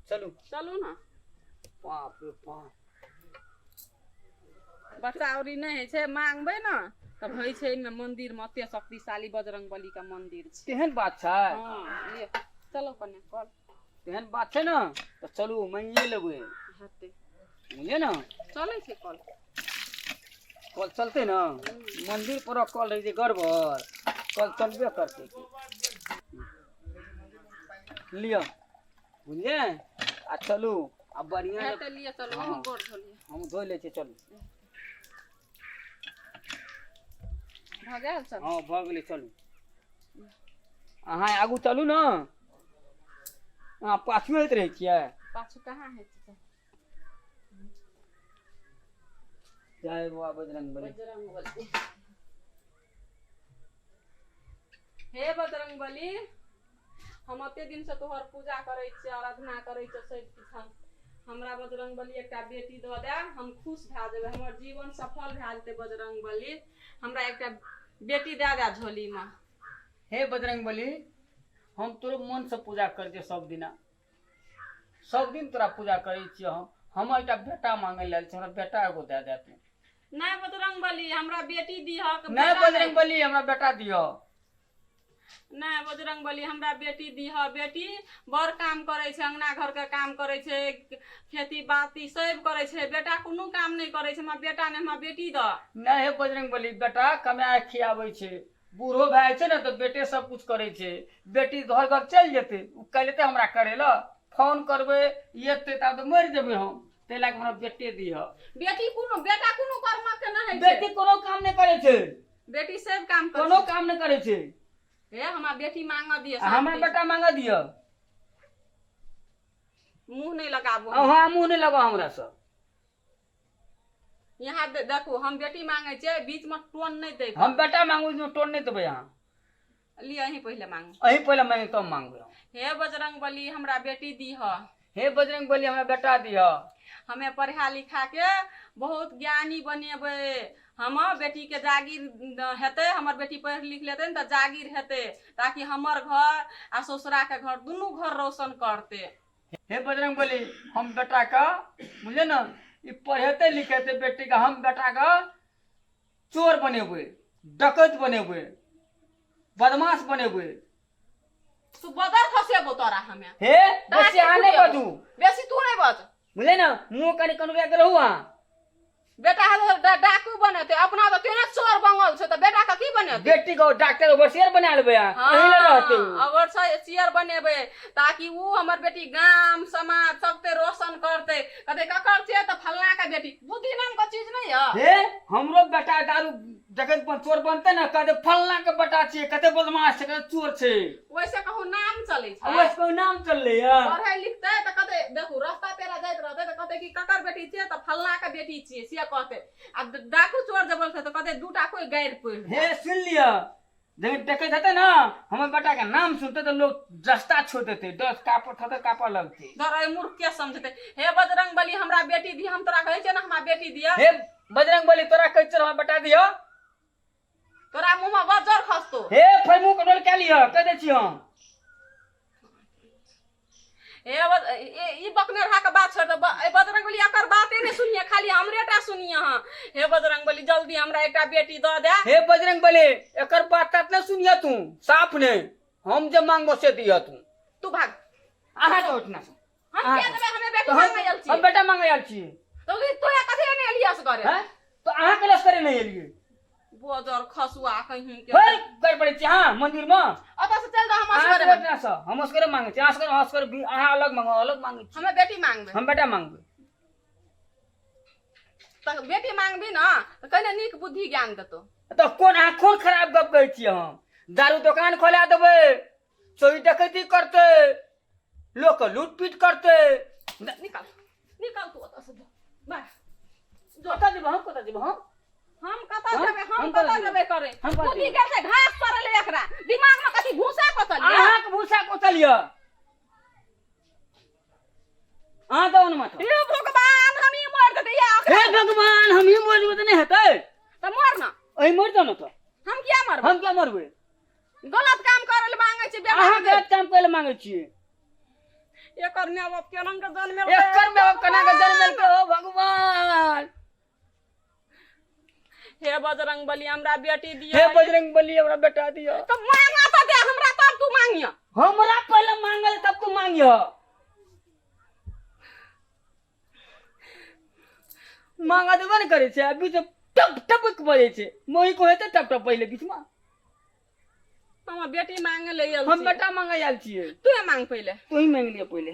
चलू। चलू ने। बाप रे बाप। बच्चा औरी नहि होइ छै, मांगबै ने तब होइ छै। एहिमे मंदिर मे एते शक्तिशाली बजरंग बली के मंदिर छै। तेहन बात छै? हँ, ले चलो कने कल। तेहन बात छै ने तऽ चलू मांगिए लेबै। हेतै। बुझलियै ने? चलै छै कल। कल चलतै ने? मंदिर पर कल रहै छै गड़बड़, कल चलबे करतै। लिअ, बुझलियै? आ चलू आ बढ़िआँ। हेतै, लिए चलू। हँ। अहूँ गोर धोलियै। हम धो लै छियै, चलू। भऽ गेल चल। हँ, भऽ गेलै, चलू। अहाँ आगू चलू ने, अहाँ पाछू होइत रहै छियै। पाछू कहाँ होइ छै? जय बाबा बजरंग बली। बजरंग बली, हे बजरंग बली, हम एते दिन से तोहर पूजा करै छियै, आराधना करै छियै, सब किछु। हम हमरा बजरंग बली एकटा बेटी दऽ दे, हम खुश भए जेबै, हमर जीवन सफल भए जेतै। बजरंग बली, हमरा एकटा बेटी दए दे झोलीमे। हे बजरंग बली, हम तोरो मनसँ पूजा करै छियै सब दिना, सब दिन तोरा पूजा करै छियै हम। हम एकटा बेटा मांगै लए आयल छी, हमरा बेटा एगो दए दे तू। नहि बजरंग बली, हमरा बेटी दिहक। नहि बजरंग बली, हमरा बेटा दिअ। नहि बजरंग बली, हमरा बेटी दिह। बेटी बड़ काम करै छै, अंगना घरके काम करै छै, खेती बाती सब करै छै। बेटा कोनो काम नहि करै छै। हमरा बेटा नहि, हमरा बेटी दऽ। नहि हे बजरंग बली, बेटा कमाए खियाबै छै, बूढ़ो भए जाइ छै ने तऽ बेटे सब कुछ करै छै। बेटी घर घर चलि जेतै, ओ काल्हि एतै हमरा करै लए? फोन करबै एतै तब तऽ मरि जेबै हम। ताहि लए कऽ हमरा बेटे दिह। बेटी कोनो, बेटा कोनो कर्म के नहि होइ छै। बेटी कोनो काम नहि करै छै। बेटी सब काम करै कोनो छै। काम नहि करै छै। हे, हमरा बेटी मांगऽ दिअ। आ हमरा बेटा मांगऽ दिअ। मुँह नहि लगाबू। अहाँ मुँह नहि लगाउ हमरा से। यहाँ देखू, हम बेटी मांगै छियै, बीच में टोन नहि दै। हम बेटा मांगू, टोन नहि देबै अहाँ। लिअ, अहीं पहिले मांगू। अहीं पहिले मांगे तब मांगबै हम। हे बजरंग बली, हमरा बेटी दीह। हे बजरंग बली, हमरा बेटा दिह। हमे पढ़ा लिखा के बहुत ज्ञानी बनेबै। हम बेटी के जागीर हेतै। हमर बेटी पढ़ि लिख लेतै ने तऽ जागीर हेतै, ताकि हमर घर आ ससुरा के घर दुनू घर रोशन करतै। हे बजरंग बली, हम बेटा के, बुझलियै ने, ई पढ़ेतै लिखेतै बेटी के, हम बेटा के चोर बनेबै, डकैत बनेबै, बदमाश बनेबै। तू बदर खसेबो तोरा हमे। हे, बेसी अहाँ नहि बाजू। बेसी तू नहि बज। बुझलियै ने? मुँह कनि कनुआ के रहू अहाँ। बेटा डाकू बनेतै, अपना तऽ तेने चोर बनल छै तऽ बेटा के की बनेतै? बेटी के डॉक्टर ओवरसियर बना लेबै अहाँ, एही लए रहतै उ। ओवरसियर बनेबै ताकि उ हमर बेटी गाम समाज सबके रोशन करतै। कहतै ककर छियै? तऽ फल्लाँ के बेटी। बुद्धि नाम के चीज नहि यऽ। हे, हमरो बेटा दारू डकैत बन चोर बनतै ने, कहतै फल्लाँ के बेटा छियै, कते बदमाश छै, कते चोर छै। ओहिसे कहूँ नाम चलै छै? ओहिसे कहूँ नाम चललै यऽ? पढ़ै लिखतै तऽ कहतै, देखू, रास्ता पेरा जाइत रहतै तऽ कहतै कि ककर बेटी छियै? तऽ फल्लाँ के बेटी छियै से कहतै। आ डाकू चोर जे बोलतै तऽ कहतै दूटा कोइ गारि पढ़ि। हे, सुनि लिअ, जखन डकैत हेतै ने, हमर बेटा के नाम सुनतै तऽ लोग रास्ता छोड़ि देतै, डर कापऽ थर कापऽ लगतै। धर, एहि मूर्ख के समझतै? हे बजरंग बली, हमरा बेटी दिअ। हम तोरा कहै छियै ने, हमरा बेटी दिअ। हे बजरंग बली, तोरा कहै छियौ, हमरा बेटा दिअ। तोरा मुँह में बजर खसतो। हे, फेर मुँह कंट्रोल कए लिअ, कहि दै छी हम। हे ई बकनेरहा के बात छोड़ दे। बजरंग बली, एकर बाते नहि सुनिए, खाली हमरे टा सुनिए अहाँ। हे बजरंग बली, जल्दी हमरा एकटा बेटी दऽ दे। हे बजरंग बली, एकर बात तात नहि सुनिए तू, साफ नहि, हम जे मांगबो से दिअ तू। तू भाग। अहाँ जाउ ओहिठिना से। हम किया देबै? हमे बेटी तऽ मांगे आयल हम छी। बेटा मांगे आयल छी। तो तोरा कथी ने एलियस करे? हैं? तऽ अहाँ कैला करे नहि एलियै? बजर खसुआ कहीं के। फेर गड़बड़ै छी अहाँ मंदिर मे। ओतऽ से चलि जाउ, हम अहाँ असगरे ओहिठिना से हम असगरे मांगै छी, असगर असगर भी अहाँ अलग मांगो, अलग मांगै छी। हमे बेटी मांगबै। हम बेटा मांगबै। तऽ बेटी मांगबी ने तऽ कने नीक बुद्धि ज्ञान देतौ। तऽ कोन अहाँ कोन खराब गप कहै छियै हम? दारू दोकान खोला देबै, चोरी डकैती करतै, लोक लूट पीट करतै। निकाल, निकाल तू ओतऽ से, जो बाहर। कतऽ जेबै हम? कतऽ जेबै हम? हम कतऽ हम? जेबै हम? हम कतऽ कतऽ जेबै करे? हम कतऽ बुद्धि जेबै? गेल छै घास चरल। एकरा दिमाग में कथी भूसा कतल ये? अहाँके भूसा कोचल यऽ, अहाँ दौ ने माथा। हे भगवान, हम ही मर देते या। हे भगवान, हम ही मर जेबै तऽ नहि हेतै? तऽ मर ना। अहीं मरि जाउ ने तऽ। हम किया मरबै? हम किया मरबै? गलत काम करे ले मांगे छी बेटा अहाँ के। गलत काम करे लए मांगै छियै। एकर माय बाप केना के जन्मेलकै? एकर माय बाप केना के जन्मेलकै? हो भगवान। हे बजरंग बली, हमरा बेटी दिअ। हे बजरंग बली, हमरा बेटा दिअ। तऽ मांगा तऽ दे हमरा, तब तू मांगिय। हमरा पहिले मांगल तब तू मांगिय। मांगा देबे ने करै छै, आ बीच टप टप बजै छै। मोही को हेतै टप टप पहिले बीचमे। हम बेटी मांगे ले आयल हम छी। बेटा मांगे आयल छियै। तू मांग पहिले। तू ही मांगि लिअ पहिले।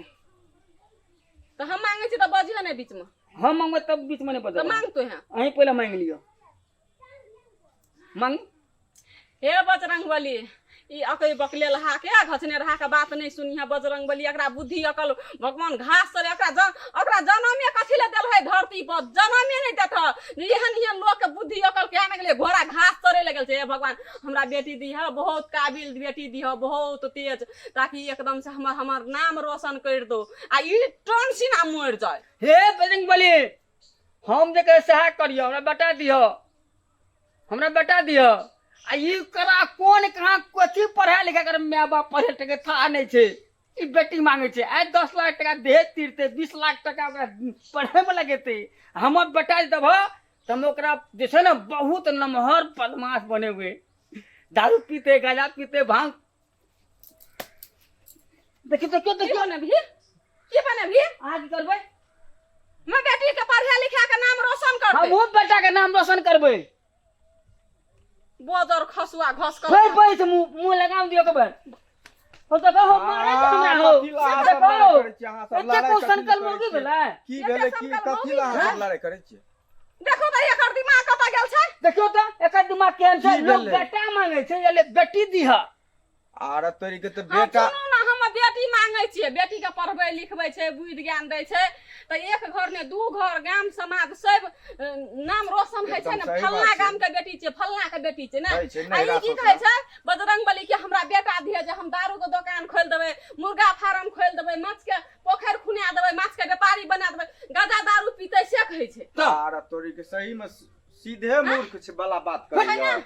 तऽ हम मांगे छी तऽ बजिह नहि बीचमे। हम मांगबै तब बीचमे नहि तऽ बजबै। मांग तू। हैं, अहीं पहिले मांगि लिअ, मांग। हे बजरंग बली, ई अकै बकले लहा के घचने रहा के बात नहीं सुनिहे बजरंग बली। एकरा बुद्धि अकल भगवान घास से एकरा जन, एकरा जनमे कथी ले देल है धरती पर? जनमे नहीं देत एहन एहन लोक के बुद्धि अकल के ने गेलै, घोड़ा घास चरे लगल छै। हे भगवान, हमरा बेटी दीह, बहुत काबिल बेटी दीह, बहुत तेज, ताकि एकदम से हमर हमर नाम रोशन कर दो आ ई टन सीना मरि जाय। हे बजरंग बली, हम जे कहे सएह करियौ। हमरा बेटा दिह, हमरा बेटा दिह। आ ई करा कोन कहाँ कथी पढ़ा लिखा कर माय बाप पढ़े टके था नहि छै, ई बेटी मांगे छै। आइ 10 लाख टका देह तीरतै, 20 लाख टका ओकरा पढ़ैमे लगेतै। हमर बेटा जे देबह तऽ हम ओकरा जे छै ने बहुत नमहर बदमाश बनेबै। दारू पीते, गांजा पीते, भांग। देखियौ देखियौ की देखियौ। बनेबही? की बनेबही? अहाँ की करबै? हम बेटी के पढ़े लिखा के नाम रोशन करबै। हमहूँ बेटा के नाम रोशन करबै। बोदर खसुआ घस कर फेर बैस, मुँह मुँह लगाम दियौ के बेर हो तऽ कहो मारै छै हमरा हो। कथी ला अहाँ सब देखो, लड़ाइ करै छियै? अहाँ सब एते लड़ाइ क्वेश्चन कथी ला कल करै मुर्गी छियै? भेलै। की एते भेलै? की संकल्प कथी ला अहाँ हैं? सब लड़ाइ करै छियै? देखो तऽ एकर दिमाग कतऽ गेल छै। देखियौ तऽ एकर दिमाग केहन छै। की लोग भेलै? बेटा मांगे छै, एले बेटी दीह। आर तोरी के तऽ हँ, बेटा। सुनू ने, हम बेटी मांगे छियै। बेटी के पढ़बै लिखबै छै, बुद्धि ज्ञान दै छै, तऽ एक घर ने दू घर, गाम समाज सब नाम रोशन होइ छै ने। एकदम सही फल्लाँ बात छै। गाम के बेटी छै, फल्लाँ के बेटी छै ने। होइ छै, आ नैहरा ई की ससुरा। कहै छै बजरंग बली के हमरा बेटा दिहे जे हम दारू के दोकान खोलि देबै, मुर्गा फार्म खोलि देबै, माछ के पोखरि खुना देबै, माछ के व्यापारी बना देबै। गाजा दारू पीतै से कहै छै। तऽ आर तोरी के सही में सीधे मूर्ख छै वाला बात करैया।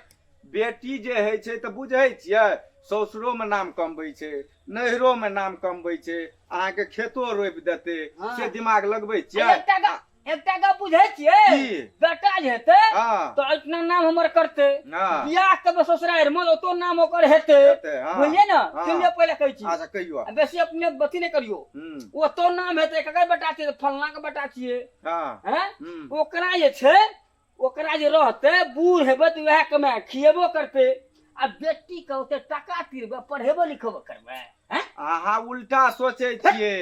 बेटी जे होइ छै तऽ बुझै छियै, ससुरो में नाम कमबै छै, नैहरो में नाम कमबै छै, अहाँके खेतो रोपि देतै। हँ। से दिमाग लगबै छियै? एकटा गप बुझै छियै? की? बेटा जे हेतै हँ तऽ इतना नाम हमर करतै। हँ बियाह करबै ससुरारि मे, ओतो नाम ओकर हेतै। हेतै, हँ। बुझलियै ने? हँ। सुनियौ, पहिले कहै छी। अच्छा, कहियौ। आ बेसी अपने अथी नहि करियौ। ओतो नाम हेतै, ककर बेटा छियै? फलना के बेटा छियै। हँ हैं? हम्म। ओकरा जे छै, ओकरा जे रहतै, बूढ़ हेबै तऽ वएह कमाए खिएबो करतै। आ बेटी के ओते टका तीरबै, पढ़ेबो लिखेबो करबै, हैं? अहाँ उल्टा सोचै छियै।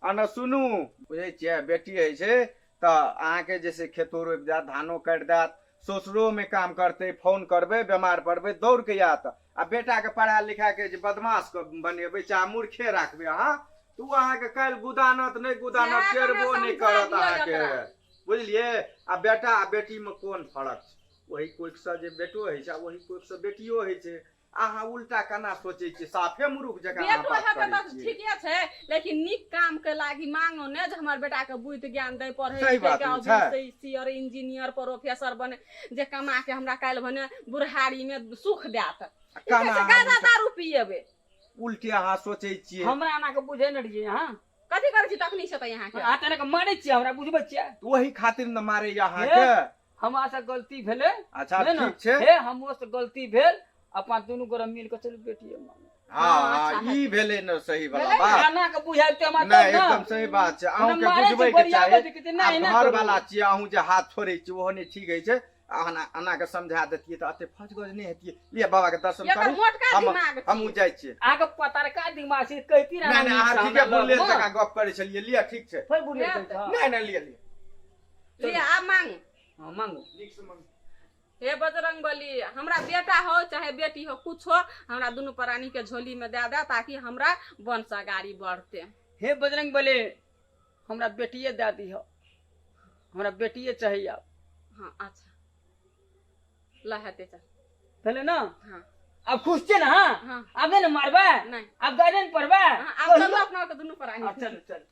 आ ने सुनू, बुझै छियै, बेटी होइ छै तऽ अहाँके जैसे खेतो रोपि देत, धानो काटि देत, ससुरोमे काम करतै, फोन करबै, बेमार पड़बै, दौड़ के आयत। आ बेटाके पढ़ा लिखा के जे बदमाश के बनेबै, चाहे मूर्खे राखबै अहाँ, तऽ ओ अहाँके काल्हि गुदानत नहि गुदानत, सएह कने टेरबो नहि समझा करत दियौ अहाँके। एकरा। बुझलियै? आ बेटा आ बेटीमे कोन फरक छै? ओही कोखिसँ जे बेटो होइ छै आ ओही कोखिसँ बेटियो होइ छै। अहाँ उल्टा केना सोचै छियै? साफे मूर्ख जकाँ अहाँ बेटो बात हेतै करै तऽ छियै। ठीके छै, लेकिन नीक काम के लागी मांगो ने जे हमर बेटा के बुद्धि ज्ञान दै, पढ़ै सही लिखै बात के छै। सी और इंजीनियर प्रोफेसर बने, जे कमा के हमरा काल्हि भने बुढ़ारी में सुख देत। ई केना कहै छै अहाँ गाजा उल्टा दारू पिएबै। उल्टे अहाँ सोचै छियै? हमरा एना के बुझै नहि रहियै अहाँ। कथी करै छी तखनी से तऽ अहाँके? अहाँ तऽ एना के मारै छियै, हमरा बुझबै छियै? ओही खातिर ने मारैया अहाँके। हमरा से गलती भेलै। अच्छा, नहि ने? ठीक छै। हे, हमरो से गलती भेल। अपना दुनू गोरा मिल के चलू, बेटी। हँ हँ, अच्छा हँ, ई भेलै ने सही वाला भेलै ने? बात। एना के बुझायब हमरा नहि, तब ने। एकदम सही बात छै। हमरा अहूँके मारै छै, बुझबै के बरियाबै चाही। छै कि आ नहि, एना घर करू। वाला छियै, अहूँ जे हाथ छोड़ै छियै ओहो नहि ठीक होइ छै। अहाँ एना के समझा देतियै तऽ एते फजगज नहि हेतियै। लिअ, बाबा के दर्शन एकर करू। मोटका हम दिमाग छै। हमहूँ जाइ छियै। अहाँके पतरका दिमाग छै, कहती नहि नहि, अहाँ ठीके बुझले जकाँ गप करै छलियै। लिअ, ठीक छै। फेर बुझले कहै छह। नहि नहि, लिअ लिअ। लिअ, आब मांग। हँ, मांगू। नीक से मांगू। हे बजरंग बली, हमरा बेटा हो चाहे बेटी हो, कुछ हो, हमरा दुनू प्राणी के झोली में दे दे ताकि हमरा वंश अगाड़ी बढ़ते। हे बजरंग बली, हमरा बेटिए दए दिह, हमरा बेटिए चाहिए आब। हाँ, अच्छा, ल हेतै, चल। भेलै ने? हाँ। आब खुश छियै ने? हाँ। हाँ। आब नहि ने मारबै? नहि। आब गार्जियन पढ़बै? हाँ, आब चलू अपना के दुनू प्राणी। चलू चलू।